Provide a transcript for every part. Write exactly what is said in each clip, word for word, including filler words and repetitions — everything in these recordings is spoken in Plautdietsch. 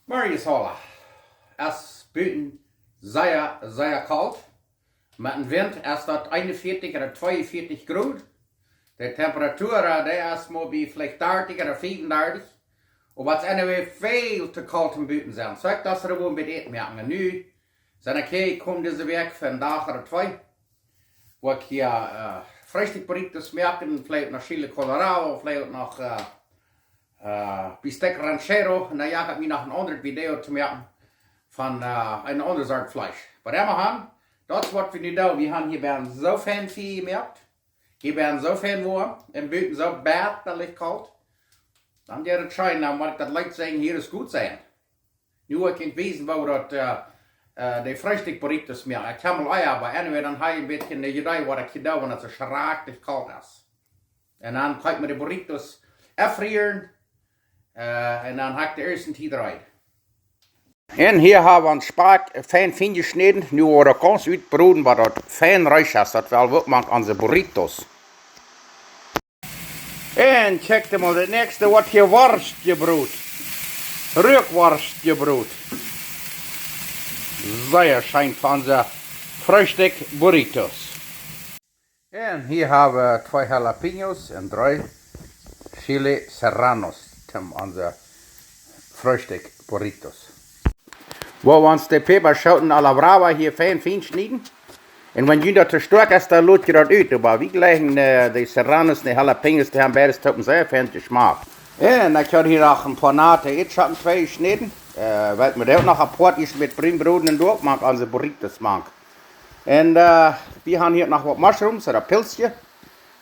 Morjes aula. Es buten sea, sea kolt. Met een Wint es daut eenunvieetich ooda tweeunvieetich Grod. De Temperatua, äh, dee es mau bie veleicht dartich ooda fiefundartich. Oba et es anyway väl too kolt om buten to sennen. Soo ekj docht, ekj wull waut to äten moaken. Un nu sie ekj hia jekomen dise Wäakj fa een Dach ooda twee, wua ekj hia, äh, Freestikj burritos moak, veleicht noch chile colorado, veleicht noch, äh, äh, bistec ranchero. Un dan, jo, ekj hab mie noch een aundret Video to moaken von, äh, een aundre Sort Fleesch. Oba emma han, daut es waut wie nu doonen. Wie han hia buten soo fein Fia jemoakt. Hia buten soo fein woam un buten soo bätalich kolt. Dan jeit et scheen, dan mott ekj daut Leet sinjen, hia es goot sennen. Nu woa ekj junt wiesen, woo daut, äh, äh, de Freestikj burritos moaken. Ekj hab aul Eia, oba anyway, dan hab jie een bät een Idee waut ekj hia doo, wan et soo schrakjlich kolt es. Un dan kaun ekj mie de burritos enfrieren, äh, un dan hab ekj de ieeschte Tiet reed. Un hia hab wie ons Spakj fein, fein jeschnäden. Nu woa wie daut gaunz utbroden, waut daut fein reesch es. Daut well wie uk moaken aun onse burritos. Un kjikj mol, daut näakjste woat hia Worscht jebrot. Ruakworscht jebrot. Sea scheen fa onse Freestikj burritos. Un hia hab wie twee jalapeños un dree chile serranos toom onse Freestikj burritos. Woa wie ons de Päpaschooten a la brava hia fein, fein schnieden. Un wan junt daut too stoakj es, dan lot jie daut ut. Oba wie jlikjen, äh, de serranos, de jalapeños, dee haben beides toop sea fein Jeschmak. Un ekj hab hia noch een poa nate Eadschocken twei jeschnäden. Äh, woa wie uk noch een poa Tiet met brun broden un doa moaken onse burritos moaken. Un, äh, wie han hia noch waut Mushrooms ooda Pilzkjes.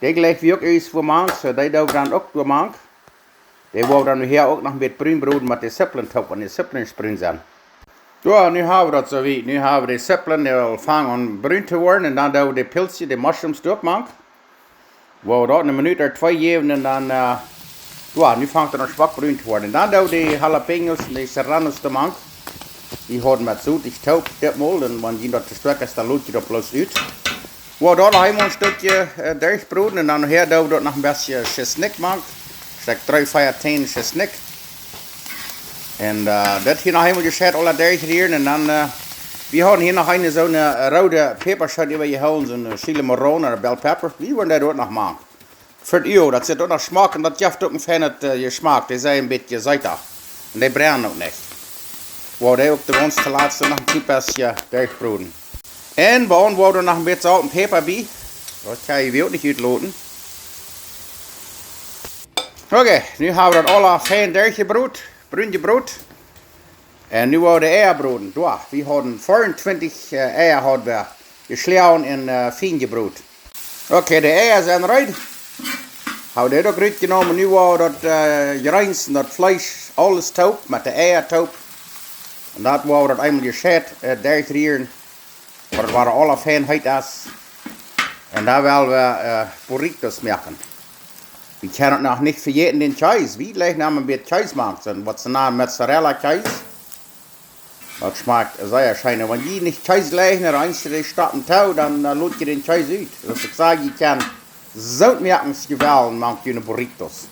Dee jlikj wie uk ieescht fa moaken, soo dee doo wie dan uk doa moaken. Dee woa wie dan hia uk noch een bät brun broden met de Zippeln toop, wan de Zippeln brun sent. Jo, nu hab wie daut soo wiet. Nu hab wie de Zippeln, dee aul fangen aun brun to woaren. Un dan doo wie de Pilzkjes, de Mushrooms doa moaken. Woa wie daut eene Minut ooda twee jäwen un dan, äh, jo, nu fangt et aun schwak brun to woaren. Un dan doo wie de jalapeños un de serranos doa moaken. Dee haud wie met Solt toop dit Mol. Un wan junt daut too stoakj es, dan lot jie daut bloos ut. Woa wie daut noch eemol een Stekj, äh, derchbroden un dan nohäa doo wie daut noch een bät Tschesnikj moaken. Stekj dree, vea Tänen Tschesnikj. Un, äh, daut hia noch eemol jescheit aula derchrieren un dan, äh, wie haben hia noch eene soone, äh, roode Päpaschoot äwajehoolen, soone chile morrón ooda bell pepper. Wie woaren daut uk noch moaken. Fa daut Ujo, daut sitt uk noch schmock un daut jeft uk een feinet, äh, Jeschmak. Dee sent een bät seeta. Un dee brennen uk nich. Woa wie dee uk de gaunz toolatst noch een kjlien bät derchbroden. Un wie woaren noch een bät Solt un Päpa bie. Daut kaun jie uk nich utloten. Okay, nu hab wie daut aula fein derchjebrot, brun jebrot. Un nu woa wie de Eia broden. Jo, wie hauden veeruntwintich, äh, Eia haud wie jeschloagen un, äh, fein jebrot. Okay, de Eia sent reed. Hab dee uk rutjenomen. Nu woa wie daut, äh, Jreens un daut Fleesch, aules toop, met de Eia toop. Un dan woa wie daut eemol jescheit, äh, derchrieren. Daut woat aula fein heet es. Un dan well wie, äh, burritos moaken. Wie kjennen noch nich vejäten dän Kjees. Wie jlikjen am een bät Kjees moaken. Soo waut see nanen Mozzarella Kjees. Daut schmakjt sea scheen. Un wan jie nich Kjees jlikjen, dan eent von dee Stoffen too, dan, äh, lot jie dän Kjees ut. Soo aus ekj saj, jie kjennen soo moaken aus jie wellen, moaken june burritos.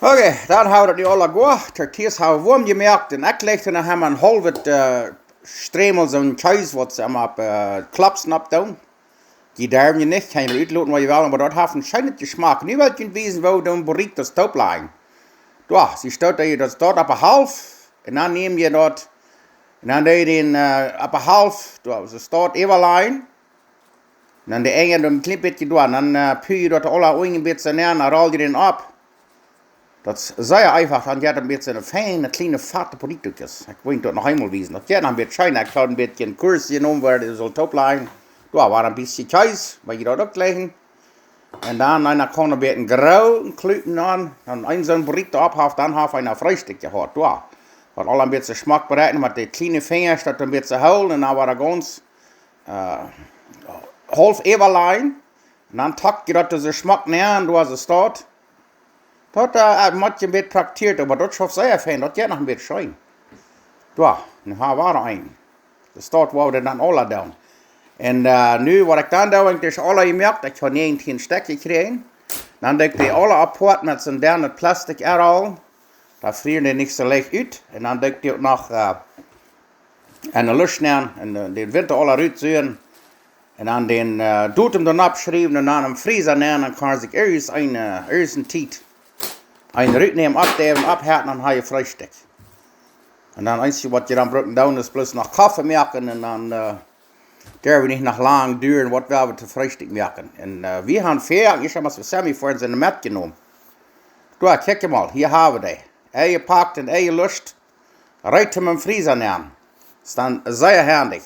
Okay, dan hab wie daut nu aula goa. Tortillas hab wie woam jemoakt. Un ekj jlikj doa noch emma een haulwet, äh, Strämel soon Kjees, waut see emma opp, äh, Klopsen oppdoonen. Dee derwen jie nich, kjenn jie utloten waut jie wellen, oba daut haft een scheenet Jeschmak. Nu well ekj junt wiesen, woo wie de burritos toop lajen. Jo, see stoot jie daut doa opp de Halft. Un dan näm jie daut, un dan doo jie dän, äh, opp de Halft, jo, soo stoot äwalajen. Un dan de Enj doa een kjlien bät doa. Un dan, äh, pua jie daut aula een bät nenn, dan roll jie dän opp. Daut es sea eefach, dan jeit et een bät feine, kjliene, fate burritos. Ekj well daut noch eemol wiesen. Daut jeit noch een bät scheen. Ekj haud een bät een Kurs jenomen, woo dee sull toop lajen. Jo, woa een bät Kjees, woa jie daut uk jlikjen. Un dan, dan kaun een bät grooten Klumpen aun. Dan een soon burrito opp haft, dan haft eena Freestikj jehaut. Jo. Woat aula een bät schmock bereiden met de kjliene Finjasch, daut een bät hoolen un dan woat et gaunz, äh, haulf äwalajen. Un dan trakjt jie daut soo schmock nenn, doa soo stoot. Daut, äh, mott een bät praktieet, oba daut schauft sea fein, daut jeit noch een bät scheen. Jo, nu hab wie een. Daut stoot, woa wie dan aula doonen. Un, äh, nu, waut ekj dan doo, ekj hab aula jemoakt, ekj hab näajentieen Stekj jekjräajen. Dan doo ekj dee aula apoat met soon dennet Plastik aunrollen. Dan frieren dee nich soo leicht ut. Un dan doo ekj dee uk noch, äh, enne Lusch nenn un, äh, dän Winta aula rut suen. Un dan dän, äh, Dotum dan oppschriewen un dan em Freezer nenn, dan kaun sikj irjent eene, äh, irjent eene Tiet een rutnämen, oppdeiwen, oppheeten un dan ha jie Freestikj. Un dan eensje waut jie dan brucken doonen es bloos noch Koffe moaken un dan, äh, derw wie nich noch lang duren, waut wie haben to Freestikj moaken. Un, äh, wie haben Fäa, ekj saj mau, aus wie Sammy foaren sent metjenomen. Doa, kjikj mol, hia haben wie dee. Enjepakt un enjeluscht. Reed toom em Freezer nenn. Es dan sea hendich.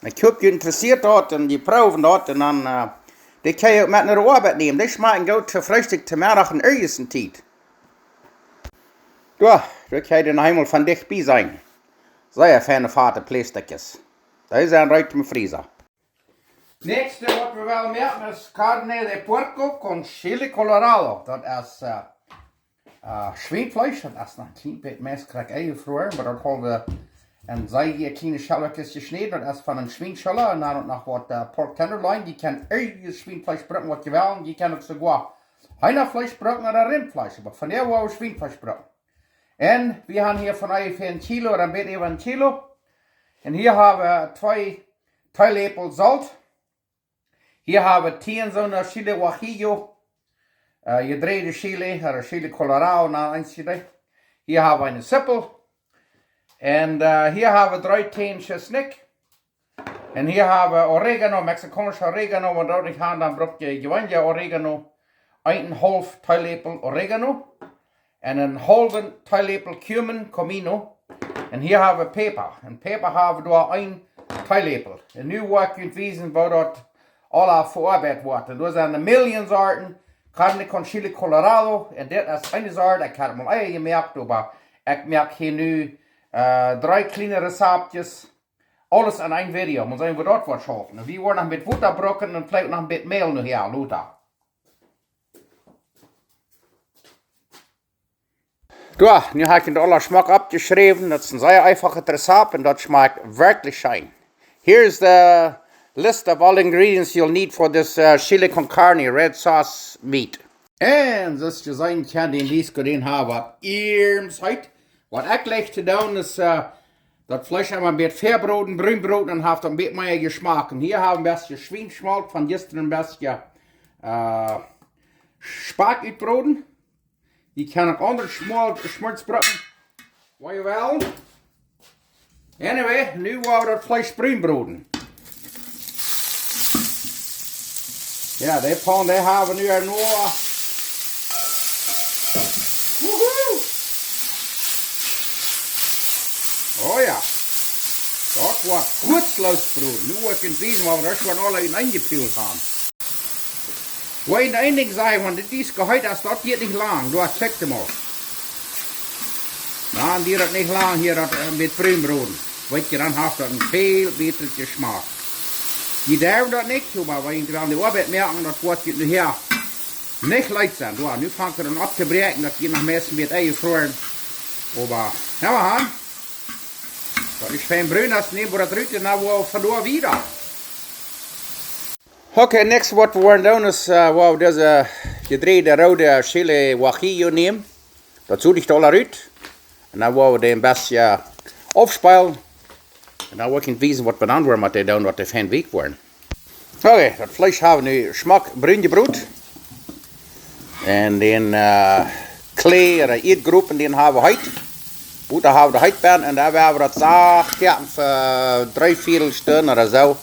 Ekj hop, jie interessieet daut un jie proowen daut un dan, äh, dee kjenn jie uk met no de Oabeit nämen. Dee schmakjen goot to Freestikj, to Meddach un irjent eene Tiet. Doa, doa kjenn jie dee noch eemol von dicht bie seenen. Sea feine, fate Fleeschstekjes. Dee sent reed em Freezer. Näakjste waut wie wellen moaken es carne de puerco con chile colorado. Daut es, äh, äh, Schwienfleesch, daut es noch een kjlien bät meist krakjt enjefroaren, oba daut haben wie en sea kjliene Schelwakjes jeschnäden. Daut es von een Schwienschulla un dan uk noch waut, äh, pork tenderloin. Jie kjennen irjent Schwienfleesch brucken waut jie wellen. Jie kjennen uk soogoa Heenafleesch brucken ooda Rintfleesch, oba vondoag woa wie Schwienfleesch brucken. Un wie haben hia von onjefäa een Kilo ooda een bät äwa een Kilo. Un hia haben wie twee Teeläpel Solt. Hia haben wie tieen soone Chile Guajillo, äh, jedräajde Chile, ooda Chile Colorado, na, eensje dee. Hia haben wie eene Sippel. Un, äh, hia haben wie dree Tän Schisnikj. Un hia haben wie Oregano, mexikaunsche Oregano, wan jie daut nich haben, dan bruck jie jeweenelje Oregano. Een un een haulf Teeläpel Oregano. Un een haulwen Teeläpel cumin, comino. Un hia haben wie Päpa. Un Päpa haben wie doa een Teeläpel. Un nu woa ekj junt wiesen, woo daut aula veoabeit woat. Un doa sent een Million Sorten. Carne con chile colorado. Un dit es eene Sort, ekj hab mol ea jemoakt, oba ekj moak hia nu, äh, dree kjliene Rezaptjes. Aules en een Video. Mott seenen, woo daut woat schaufen. Un wie woaren noch een bät Wota brucken un veleicht noch een bät Mäl noch, jo, lota. Doa, nu hab ekj daut aula schmock oppjeschräwen. Daut es een sea eefachet Rezapt un daut schmakjt werkjlich scheen. Here's the list of all ingredients you'll need for this, uh, chile con carne red sauce meat. Un soo aus jie seenen kjennen, dän Disk, dän haben wie irms heit. Waut ekj jleich to doonen es, äh, daut Fleesch emol een bät vebroden, brun broden un haft een bät mea Jeschmak. Un hia haben wie een bät Schwienschmolt von jistren een bät, äh, Spakj utbroden. Jie kjennen uk aundre Schmol-, Schmolz brucken. Woo jie wellen. Anyway, nu woa wie daut Fleesch brun broden. Jo, dee Pan, dee haben wie nu noch. Wuhu! Oh jo. Daut woat kuatzloos broden. Nu woa ekj junt wiesen, woo wie daut ieescht aula enjepielt haben. Woa ekj een Dinkj sajen, wan dit es jeheet, daut diet nich lang. Doa, kjikj mol. Dan diet daut nich lang hia daut, äh, met brun broden. Weetst, dan haft daut een väl bätren Jeschmak. Jie derwen daut nich, oba wan jie aun de Oabeit moaken, daut woat junt nohäa nich leet sennen. Doa, nu fangt et aun opptobräakjen, daut jie noch meist met enjefroaren. Oba, jo, wie haben. Daut es fein brun, dan näm wie daut rut un dan woa wie von doa wieda. Okay, next waut wie woaren doonen es, äh, woa wie dise jedräajde roode Chile Guajillo nämen. Daut sucht ekj aul rut. Un dan woa wie dee een bät aufspälen. Un dan woa ekj junt wiesen, waut wie dan woaren met dee doonen, daut dee fein weekj woaren. Okay, daut Fleesch haben wie nu schmock brun jebrot. Un dän, äh, Kjlee ooda Ieedgropen, dän haben wie heet. Wota haben wie heet benn. Un dan woa wie daut sacht koaken fa dree Viedel Stund ooda soo.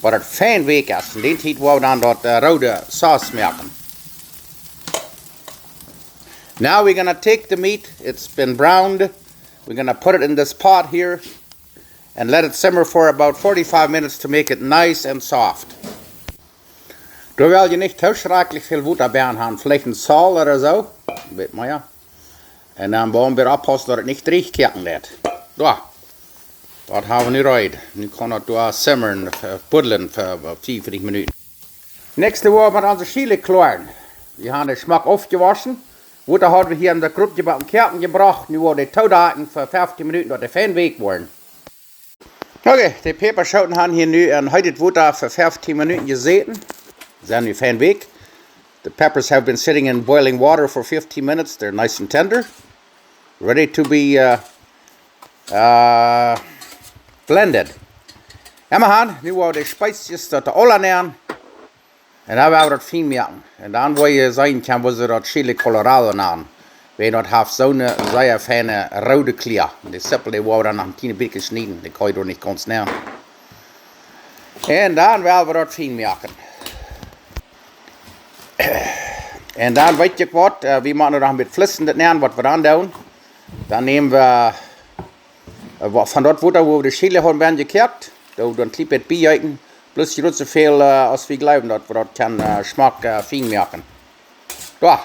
Waut daut fein weekj es. Un dän Tiet woa wie dan daut, äh, roode Sauce moaken. Now we're gonna take the meat. It's been browned. We're gonna put it in this pot here and let it simmer for about forty-five minutes to make it nice and soft. Doa well jie nich too schrakjlich väl Wota benn haben, veleicht een Zoll ooda soo, een bät mea. Un dan woa wie oppaussen, daut et nich drieech koaken deit. Doa, daut haben wie nu reed. Nu kaun daut doa simmern, äh, buddlen fa, äh, fiefuntwintich Minuten. Next woa wie onse Chile kloaren. Wie haben dee schmock aufjewoschen. Wota haben wie hia en daut Grupp jebacken Koaken jebrocht. Nu woa wie dee toodakjen fa feftieen Minuten, daut dee fein weekj woaren. Okay, de Päpaschooten haben hia nu en heetet Wota fa feftieen Minuten jesäten. Sent nu fein weekj. The peppers have been sitting in boiling water for fifteen minutes. They're nice and tender. Ready to be uh, uh, blended. Emma han, nu woa wie de Spezies daut aula nenn. Un dan woa wie daut fein moaken. Un dan woa jie seenen kjennen, woo see daut Chile Colorado nanen. Wiels daut haft soone sea feine roode Klia. De Sippel, dee woa wie dan noch een kjlien bät schnieden. Dee kaun jie doa nich gaunz nenn. Un dan woa wie daut fein moaken. Un dan weet jie waut, äh, wie motten noch met Flissen daut nenn, waut wie dan doonen. Dan näm wie, äh, wa-, von daut Wota, woo wie de Chile haben, haben jekoakt, doa dan kjlien bät biejeeten. Plus jie doot soo väl, äh, aus wie jleewen, daut wie daut kjennen, äh, schmock, äh, fein moaken. Jo,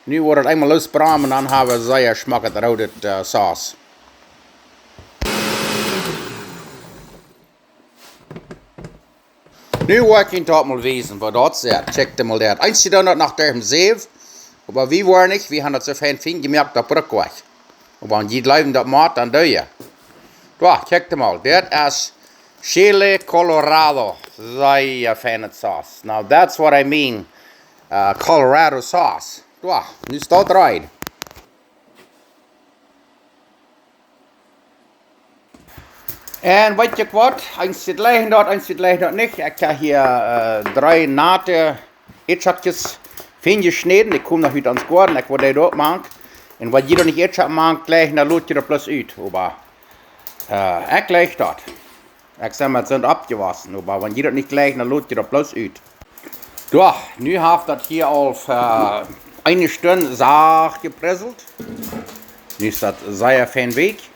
nu woat daut eemol loosbramen, dan haben wie sea schmocket roodet, äh, Sauce. Nu woa ekj junt daut mol wiesen, woo daut sitt. Check daut mol daut. Eenje doonen daut noch derch dän Säw, oba wie woaren nich, wie haben daut soo fein, fein jemoakt, daut bruck wie. Oba wan jie jleewen daut mott, dan doo jie. Jo, check daut mol. Daut es Chile Colorado. Sea feine Sauce. Now that's what I mean. Uh, Colorado sauce. Jo, nu steit daut reed. Un weet jie waut? Eenje jlikjen daut, eenje jlikjen daut nich. Ekj hab hia, äh, dree naute Ätschocken fein jeschnäden. Dee komen noch ut onsen Goaden. Ekj woa dee doa mank. Un wan jie daut nich Ätschocken mank jlikjen, dan lot jie daut bloos ut. Oba, äh, ekj jlikj daut. Ekj sie met soont oppjewossen, oba wan jie daut nich jlikjen, dan lot jie daut bloos ut. Jo, nu haft daut hia aul, äh, eene Stund sacht jepriselt. Nu es daut sea fein weekj.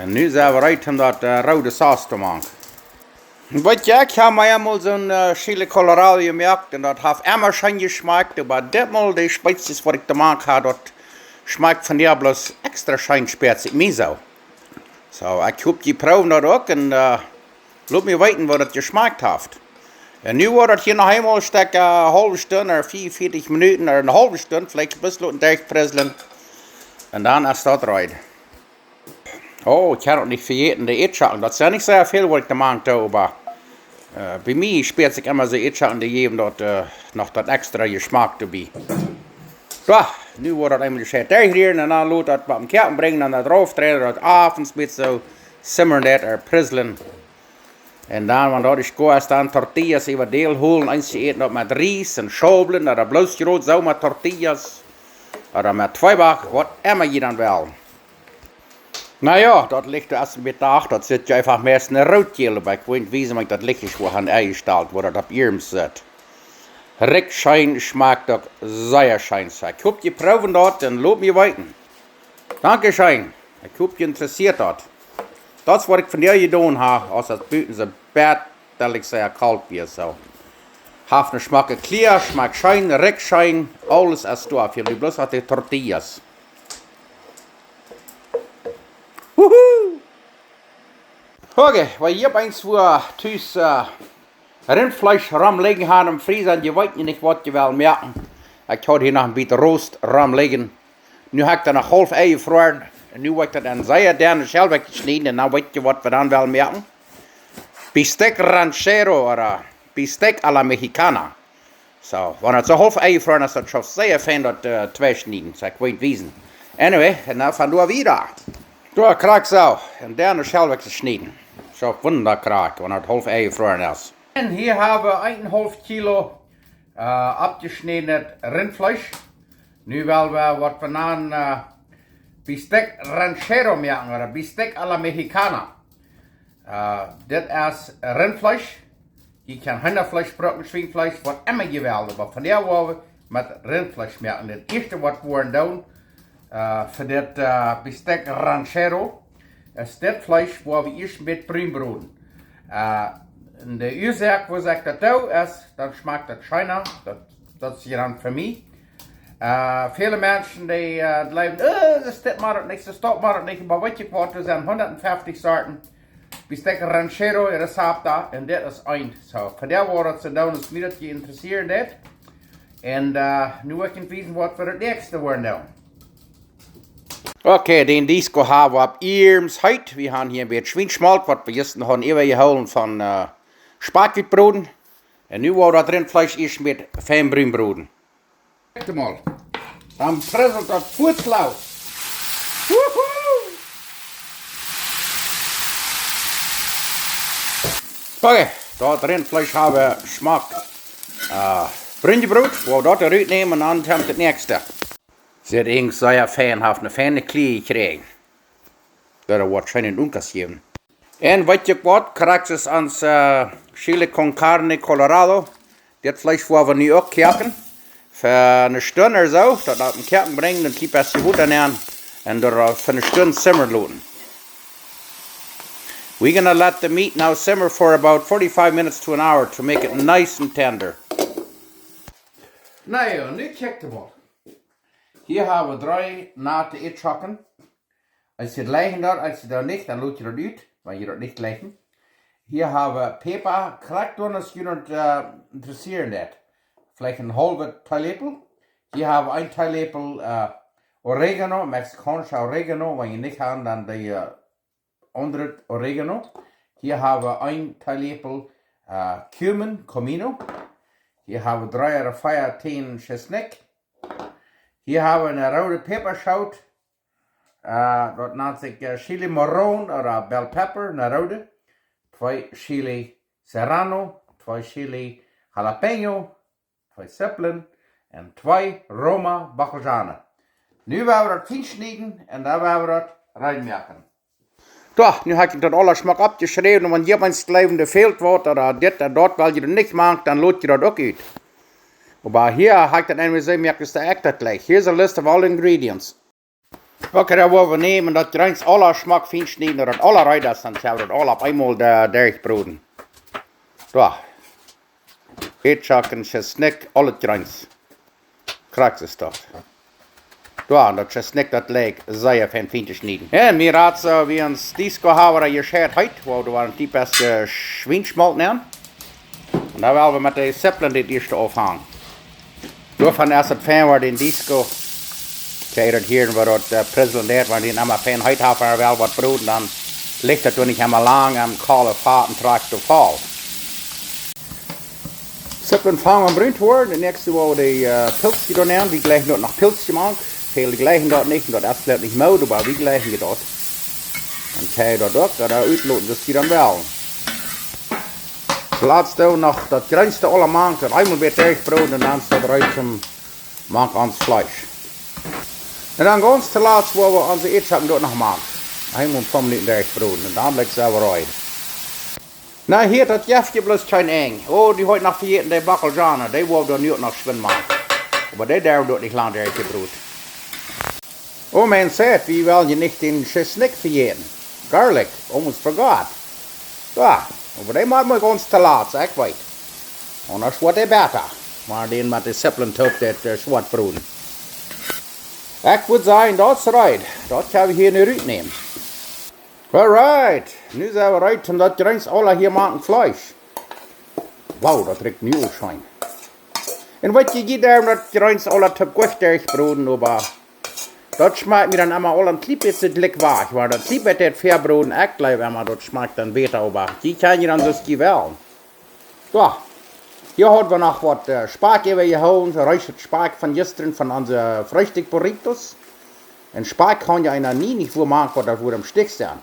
Un nu sent wie reed om daut, äh, roode Sauce to moaken. Weet jie, ekj hab mie eemol soon, äh, Chile Colorado jemoakt un daut haft emma scheen jeschmakjt, oba ditmol de Spezies, waut ekj jemoakt hab, daut schmakjt von hia bloos extra scheen, spieet sikj mie soo. Soo, ekj hop, jie proowen daut uk un, äh, lot mie weeten, woo daut jeschmakjt haft. Un nu woat daut hia noch eemol een Stekj, äh, haulwe Stund, ooda vea un vieetich Minuten, ooda eene haulwe Stund, veleicht bloos loten derchprieslen. Un dan es daut reed. Oh, ekj hab uk nich vejäten, de Ätschocken. Daut sent nich sea väl, waut ekj doa mank doo, oba, äh, bie mie spieet sikj emma soo Ätschocken, dee jäwen daut, äh, noch daut extra Jeschmak doabie. Jo, nu woat daut eemol jescheit derchrieren un dan lot daut bie dän Koaken brinjen, dan daut rauf dreien, daut auf een bät soo simmren deit, äh, prieslen. Un dan, wan daut es goa, es dan Tortillas äwa däl holen, eenje äten daut met Ries un Schaublen, ooda bloos jrod soo met Tortillas, ooda met Tweeback, waut emma jie dan wellen. Na jo, daut licht doa aus een bät acht, daut sitt je eefach meist een root Kjeel, oba ekj woa junt wiesen, woo ekj daut Licht hia han enjestalt, woo daut opp iernst sitt. Rikj scheen, schmakjt uk sea scheen, soo. Ekj hop, jie proowen daut un lot mie weeten. Dankscheen. Ekj hop, junt interessieet daut. Daut es waut ekj vondoag jedonen hab, aus daut buten soo bät, daut ekj sea kolt wia, soo. Haft eene schmocke Klia, schmakjt scheen, rikj scheen, aules es doa, fält nu bloos aun de Tortillas. Wuhu! Okay, wan jie opp eemol wua tus, äh, Rintfleesch romligjen haben em Freezer, jie weeten nich, waut jie wellen moaken. Ekj haud hia noch een bät Rost romligjen. Nu hab ekj daut noch haulf enjefroaren. Un nu woa ekj daut en sea denne Schelwen jeschnäden. Un dan weet jie, waut wie dan wellen moaken. Bistec ranchero ooda Bistec a la mexicana. Soo, wan daut soo haulf enjefroaren es, daut schauft sea fein daut, äh, tweischnieden. Soo, ekj woa junt wiesen. Anyway, un dan von doa wieda. Doa, krakjt soo. Un dan de Schelwen schnieden. Schauft wundaboa krakjt, wan daut haulf enjefroaren es. Un hia hab wie eenenhaulf Kilo, äh, aufjeschnädenet Rintfleesch. Nu well wie waut wie nanen, äh, Bistec ranchero moaken, ooda Bistec a la mexicana. Äh, dit es Rintfleesch. Jie kjennen Hinjafleesch brucken, Schwienfleesch, waut emma jie wellen, oba vondoag woa wie met Rintfleesch moaken. Daut ieeschte, waut wie woaren doonen, äh, fa dit, äh, Bistec ranchero, es dit Fleesch, woa wie ieescht met brun broden. Äh, un de Uasoak, wuarom ekj daut doo, es, dan schmakjt daut scheena, daut, daut es je dan fa mie. Äh, väle Menschen, dee, äh, jleewen, äh, daut es dit mau nich, daut es daut mau nich, oba weet jie waut, doa sent hundatfeftich Sorten Bistec ranchero Recepta, un dit es eent. Soo, vondoag woa wie daut soo doonen, aus mie daut jeinteressieren deit. Un, äh, nu woa ekj junt wiesen, waut wie daut näakjste woaren doonen. Okay, dän Disk hab wie opp iernst heet. Wie haben hia een bät Schwienschmolt, waut wie jistren haben äwajehoolen von, äh, Spakj utbroden. Un nu woa wie daut Rintfleesch ieescht met fein brun broden. Kjikj mol. Dan priselt daut fuaz los. Okay, daut Rintfleesch hab wie schmock, äh, brun jebroden. Woa wie daut rutnämen un dan kjemt daut näakjste. Sitt eejentlich sea fein, haft eene feine Kjlie jekjräajen. Daut woat scheen en Unkas jäwen. Un weet jie waut, krakjt soo aus ons, äh, Chile con Carne Colorado. Dit Fleesch woa wie nu uk koaken. Fa eene Stund ooda soo, daut opp dän Koaken brinjen, dan kjricht daut Wota nenn. Un doa, äh, fa eene Stund simmren loten. We're gonna let the meat now simmer for about forty-five minutes to an hour to make it nice and tender. Na jo, nu kjikj mol. Hia hab wie dree natte Eadschocken. Aus jie daut jleichen doonen, aus jie daut nich, dan lot jie daut ut, wan jie daut nich jleichen. Hia hab wie Päpa, krakjt soo aus junt daut, äh, interessieren deit. Veleicht een haulwen Teeläpel. Hia hab wie een Teeläpel, äh, Oregano, mexikaunscha Oregano, wan jie nich haben, dan dee, äh, aundret Oregano. Hia hab wie een Teeläpel, äh, Cumin, Comino. Hia hab wie dree ooda vea Tän Tschesnikj. Hia hab wie eene roode Päpaschoot. Äh, daut nant sikj, äh, Chile Morrón ooda Bell Pepper, eene roode. Twee Chile Serrano, twee Chile Jalapeño, twee Zippeln un twee Roma Bockelzwiebeln. Nu woa wie daut fien schnieden un dan woa wie daut rein moaken. Soo, nu hab ekj daut aules schmock oppjeschräwen, un wan jie mie jleewen, doa fält waut, ooda dit un daut, well jie daut nich moaken, dan lot jie daut uk ut. Oba hia hab ekj daut eenmol soo, moak ekj daut jlikj. Here's a list of all ingredients. Okay, dan woa wie nämen daut Jreens aules schmock fien schnieden, daut aules reed es, dan woa wie daut aules opp eemol doa derchbroden. Soo. Eadschocken, Tschesnikj, aules Jreens. Krakjt es daut. Soo, un daut Tschesnikj, daut likjt sea fein, fien to schnieden. Un mie rät soo, wie ons Disco haben, hia scheen heet, woa wie doa een Tiet best Schwienschmolt nämen. Un dan well wie met de Zippeln daut ieeschte aunfangen. Doavon es daut fein, wan dän Disco, kjikj daut hia, wan daut, äh, prusseln deit, wan dee emma fein heet haft, wan wie waut broden, dan licht daut doa nich emma lang aum koolen Fat un trakjt daut voll. Zippeln fangen aun brun to woaren. Daut näakjste woa wie de, äh, Pilzkjes doa nämen. Wie jleichen daut no Pilzkjes moaken. Väle jleichen daut nich, un daut es veleicht nich Mood, oba wie jleichen daut. Dan kjenn jie daut uk, ooda utloten, daut jie dan wellen. Latst doa noch daut Jreens aules mank, daut eemol wada derchbroden un dan es daut reed toom mank ons Fleesch. Un dan gaunz toolatst woa wie onse Eadschocken doa noch mank. Eemol fiew Minuten derchbroden un dan likjt et reed. Na, hia, daut jeft je bloos kjeen Enj. Oh, dee haud ekj noch vejäten, dee Bockelzwiebeln, dee woa wie dan nu uk noch schwind mank. Oba dee derwen doa nich lang derchjebroden. Oh, mien Gott, wie wellen je nich dän Tschesnikj vejäten. Garlic, almost forgot. Jo, oba dee moak wie gaunz toolatst, ekj weet. Un dan woat dee bäta. Wan wie dän met de Zippeln toop daut, äh, schwoat broden. Ekj wudd sajen, daut es reed. Daut kjenn wie hia nu rutnämen. Alright, nu sent wie reed om daut Jreens aules hia mank daut Fleesch. Wow, daut rikjt nu aul scheen. Un weet jie, jie derwen daut Jreens aules toop goot derchbroden, oba daut schmakjt mie dan emma aul een kjlien bät to dikj wajch, wiels daut kjlien bät väabroden, ekj jleew emma, daut schmakjt dan bäta, oba jie kjennen je dan soo aus jie wellen. Jo, hia haud wie noch waut, äh, Spakj äwajehoolen, soo Reis, Spakj von jistren von onse Freestikj-Burritos. Un Spakj kaun je eena nie nich wua mank, waut doa wua em Stekj sent.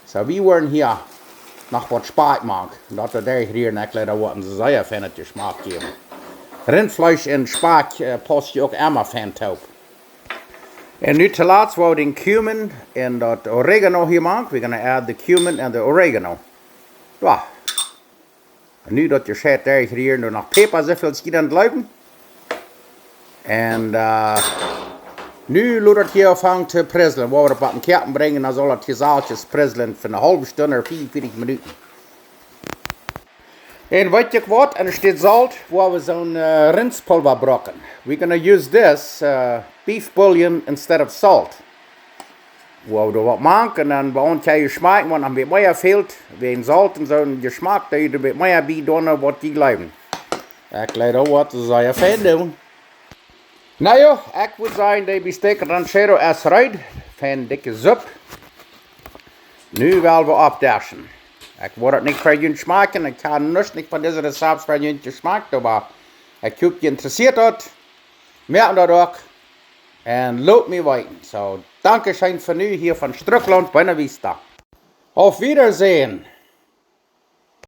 Soo, wie woaren hia noch waut Spakj mank. Un daut woa wie hia en Eckleida woaren sea fein daut Jeschmak jäwen. Rintfleesch un Spakj, äh, paust je uk emma fein toop. Un nu toolatst woa wie dän Cumin un daut Oregano hia mank. We're gonna add the cumin and the oregano. Jo. Nu daut jescheit derchrieren, doa noch Päpa, soo väl aus jie dan jleewen. Un, äh, nu lot daut hia aunfangen to prusseln. Woa wie opp dän Koaken brinjen, dan saul daut hia sachtjes prusseln fa eene haulwe Stund ooda vea un vieetich Minuten. Un weet jie waut, enne Städ Solt, woa wie soon, äh, Rintspulva brucken. We're gonna use this, äh, beef bouillon instead of salt. Woa wie doa waut mank un dan bie ons kjenn jie schmakjen, wan noch waut mea fält, wäajen Solt un soo, un Jeschmak, doa jie waut mea bie doonen, waut jie jleewen. Ekj jleew daut woat sea fein doonen. Na jo, ekj wudd sajen, de Bistec Ranchero es reed. Fein dikje Supp. Nu well wie oppdeschen. Ekj woa daut nich fa junt schmakjen, ekj kaun nuscht nich von dise Rezept fa junt jeschmakjen, oba ekj hop, jie interessieet daut. Moakt daut uk. Un lot mie weeten. Soo, danke scheen fa nu hia von Strucklaunt, Buena Vista. Auf Wiedersehen.